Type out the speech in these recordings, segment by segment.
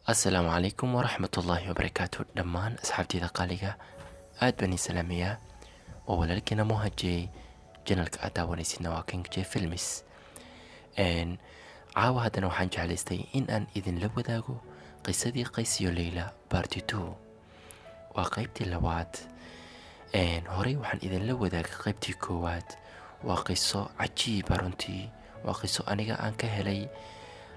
Asalaamu calaykum waraxmatullaahi wabarakaatu. Dhammaan asxaabteyda qaaliga aad baan ii salaamayaa oo walaalkiina Mohajey. Channelka aad daawanaysidna waa King J Films. Caawa haddana waxaan jeclaystay in aan idinla wadaago qisadii Qays iyo Leyla part 2. Waa qaybtii labaad. Horey waxaan idinla wadaagay qaybtii koowaad. Waa qiso cajiiba runtii, waa qiso aniga aan ka helay,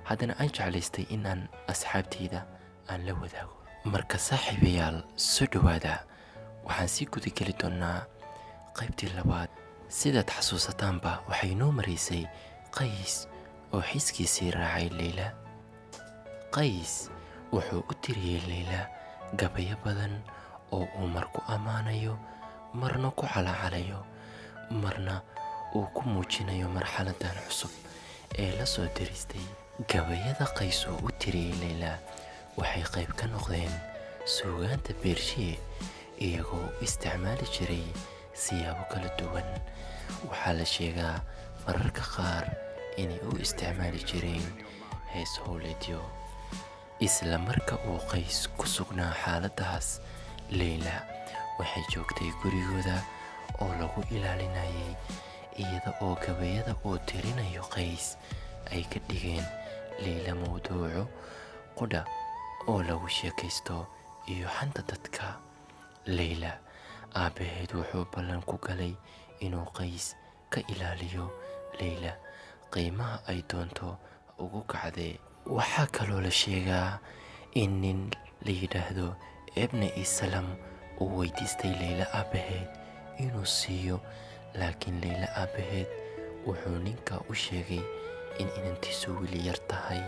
haddana aan jeclaystay in aan asxaabteyda aan la wadaago. Marka saaxiibayaal, soo dhowaada, waxaan sii gudageli doonaa qaybtii labaad. Sidaad xasuusataanba, waxay noo maraysay Qays oo xiskiisii raacay Leyla. Qays wuxuu u tiriyey Leyla gabayo badan oo uu mar ku ammaanayo, marna ku calacalayo, marna uu ku muujinayo marxaladan cusub ee la soo diristay. Gabayada Qays uu u tiriyey Leyla waxay qayb ka noqdeen suugaanta Beershiye, iyagoo u isticmaali jiray siyaabo kala duwan. Waxaa la sheegaa mararka qaar inay u isticmaali jireen hees howleedyo. Isla marka uu Qays ku sugnaa xaaladahaas, Leyla waxay joogtay gurigooda oo lagu ilaalinayay, iyada oo gabayada uu tirinayo Qays ay ka dhigeen Leyla mowduuco qudha oo lagu sheekaysto iyo xanta dadka. Leyla aabbaheed wuxuu ballan ku galay inuu Qays ka ilaaliyo Leyla, qiimaha ay doonto ugu kacdee. Waxaa kaloo la sheegaa in nin la yidhaahdo Ebne Isalam uu weydiistay Leyla aabbaheed inuu siiyo, laakiin Leyla aabbaheed wuxuu ninka u sheegay in inantiisu weli yar tahay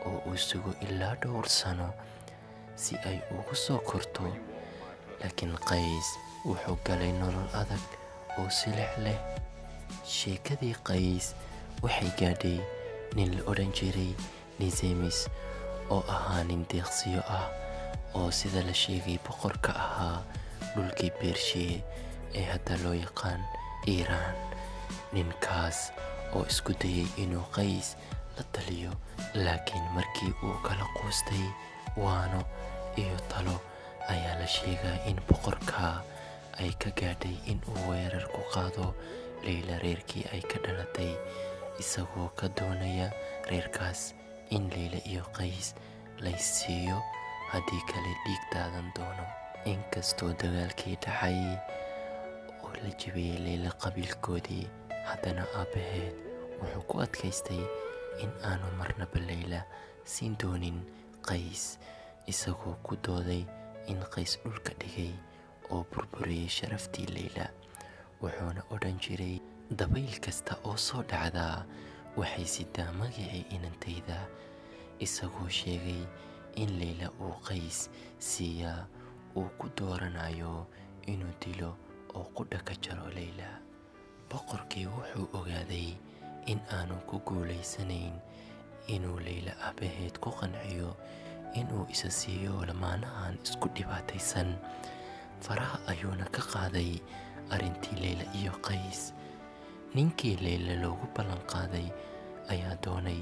oo uu sugo ilaa dhowr sano si ay ugu soo korto. Laakiin Qays wuxuu galay nolol adag oo silic leh. Sheekadii Qays waxay gaadhay nin la odhan jiray Nizemis, oo ahaa nin deeqsiyo ah oo sida la sheegay boqorka ahaa dhulkii Beershiye ee hadda loo yaqaan Iiraan. Ninkaas oo isku dayay inuu Qays la taliyo, laakiin markii uu kala quustay waano iyo talo, ayaa la sheegaa in boqorka ay ka gaadhay in uu weerar ku qaado Leyla reerkii ay ka dhalatay, isagoo ka doonaya reerkaas in Leyla iyo Qays laysiiyo, haddii kale dhiig daadan doono. Inkastoo dagaalkii dhacay oo la jebiyey Leyla qabiilkoodii, haddana aabbaheed wuxuu ku adkaystay in aanu marnaba Leyla siin doonin Qays, isagoo ku dooday in Qays dhulka dhigay oo burburiyey sharaftii Leyla. Wuxuuna odhan jiray, "Dabayl kasta oo soo dhacdaa waxay sidaa magacii inantayda," isagoo sheegay in Leyla uu Qays siiyaa uu ku dooranayo inuu dilo oo qudha ka jaro Leyla. Boqorkii wuxuu ogaaday in aanu ku guulaysanayn inuu Leyla aabbaheed ku qanciyo inuu isa siiyo lamaanahan isku dhibaataysan. Faraha ayuuna ka qaaday arrintii Leyla iyo Qays. Ninkii Leyla loogu ballan qaaday ayaa doonay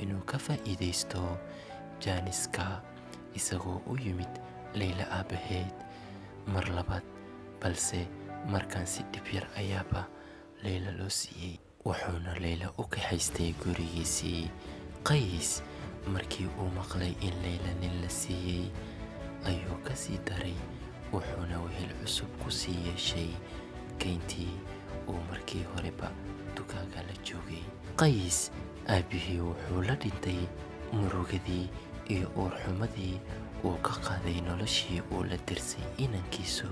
inuu ka faa'iidaysto jaaniska, isagoo u yimid Leyla aabbaheed mar labaad, balse markaan si dhib yar ayaaba Leyla loo siiyey, wuxuuna Leyla u kaxaystay gurigiisii. Qays markii uu maqlay in Leyla nin la siiyey ayuu ka sii daray, wuxuuna wehel cusub ku sii yeeshay keyntii uu markii horeba dugaaga la joogay. Qays aabbihii wuxuu la dhintay murugadii iyo uurxumadii uu ka qaaday noloshii uu la dirsay inankiisu,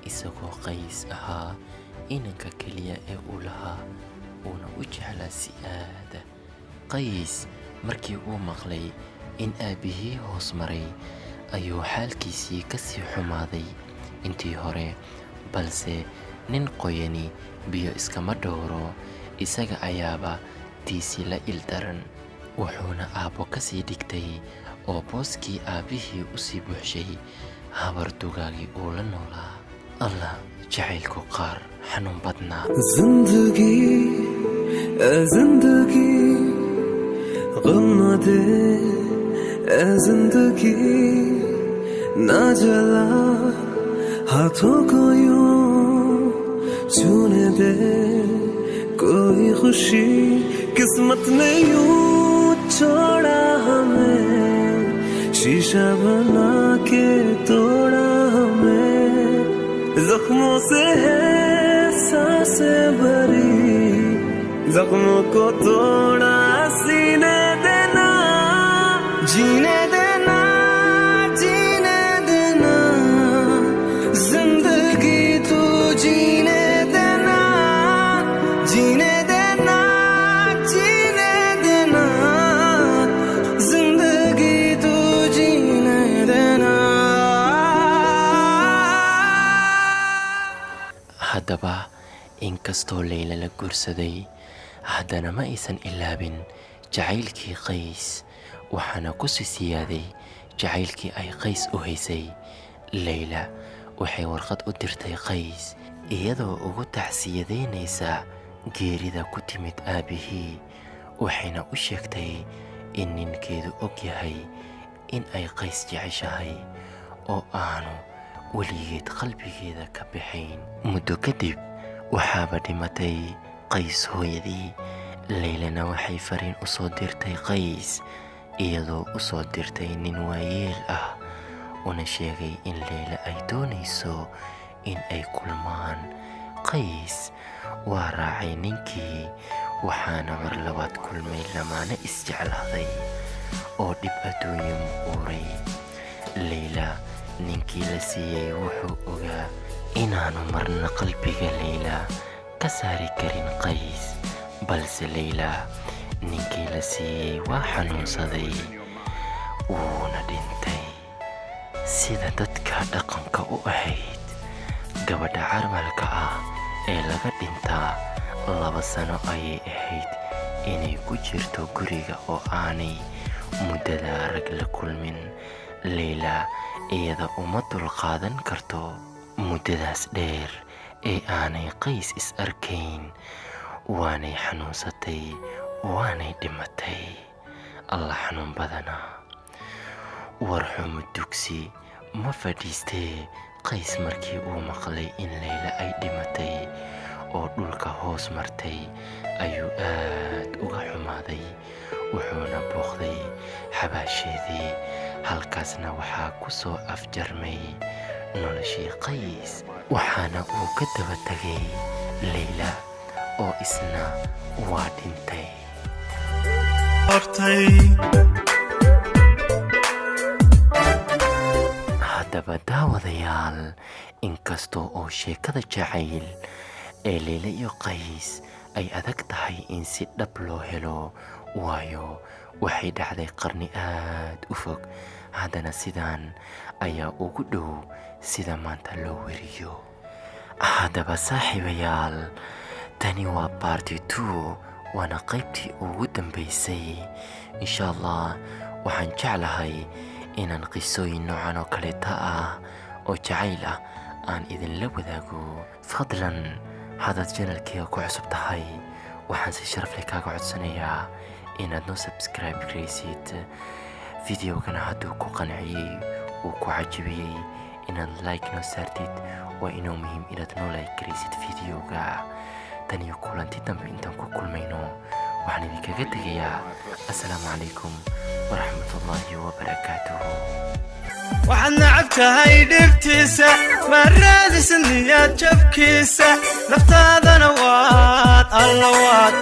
isagoo Qays ahaa inanka keliya ee uu lahaa, uuna u jeclaa si aada. Qays markii uu maqlay in aabbihii hoos maray ayuu xaalkiisii ka sii xumaaday intii hore, balse nin qoyani biyo iskama dhowro, isaga ayaaba tiisii la ildaran. Wuxuuna aabbo ka sii dhigtay oo booskii aabbihii u sii buuxshay habar dugaagii uu la noolaa. Allah, jacaylku qaar xanuun badnaa. जिंदगी ए जिंदगी, गम न दे। ए जिंदगी ना जला, हाथों को यूं छूने दे, कोई खुशी किस्मत ने यूं छोड़ा हमें, शीशा बना के तोड़ा हमें, जख्मों से है सांसें भरी, जख्मों को तोड़ा सीने देना, जीने देना, जीने देना, जिंदगी तू जीने देना, जीने देना, जीने देना, जिंदगी तू जीने देना। Haddaba inkastoo Leyla la guursaday, haddana ma aysan ilaabin jacaylkii Qays, waxaana ku sii siyaaday jacaylkii ay Qays u haysay. Leyla waxay warqad u dirtay Qays iyadoo ugu tacsiyadaynaysa geerida ku timid aabbihii, waxayna u sheegtay in ninkeedu og yahay in ay Qays jeceshahay oo aanu weligeed qalbigeeda ka bixayn. Muddo kadib waxaaba dhimatay Qays hooyadii. Leylana waxay fariin u soo dirtay Qays, iyadoo u soo dirtay nin waayeel ah, una sheegay in Leyla ay doonayso in ay kulmaan. Qays waa raacay ninkii, waxaana mar labaad kulmay lamaane isjeclaaday oo dhib adduunyo muquuray. Leyla ninkii la siiyey wuxuu ogaa inaanu marna qalbiga Leyla ka saari karin Qays, balse Leyla ninkii la siiyey waa xanuunsaday, wuuna dhintay. Sida dadka dhaqanka u ahayd, gabadha carmalka ah ee laga dhintaa 2 sano ayay ahayd inay ku jirto guriga oo aanay muddada rag la kulmin. Leyla iyada uma dulqaadan karto muddadaas dheer ee aanay Qays is arkayn, waanay xanuunsatay, waanay dhimatay. Alla xanuun badana! Warxumo dugsi ma fadhiistee, Qays markii uu maqlay in Leyla ay dhimatay oo dhulka hoos martay ayuu aad uga xumaaday, wuxuuna booqday xabaasheedii. Halkaasna waxaa ku soo afjarmay noloshii Qays, waxaana uu ka daba tegay Leyla oo isna waa dhintay. Hortay. Haddaba daawadayaal, inkasta oo sheekada jacayl ee Leyle iyo Qays ay adag tahay in si dhab loo helo, waayo waxay dhacday qarni aad u fog, haddana sidaan ayaa ugu dhow sida maanta loo weriyo. Haddaba saaxiibayaal, tani waa part 2, waana qaybtii ugu dambeysay. Insha Allah waxaan jeclahay inaan qisooyin noocan oo kaleeta ah oo jacayl ah aan idinla wadaago. Fadlan haddaad channelkayga ku cusub tahay, waxaan si sharaf leh kaaga codsanayaa inaad noo subscribe garaysid. Videogana hadduu ku qanciyey, uu ku cajibiyey, inaad like noo saartid. Waa inoo muhiim inaad noo like garaysid videoga. Tan iyo kulanti dambe intaan ku kulmayno, waxaan idinkaga tegayaa assalaamu calaykum waraxmatullaahi wabarakaatuhu. Waxaad nacab tahay dhibtiisa, ma raadisid niyaad jabkiisa, naftaadana waad alla waad.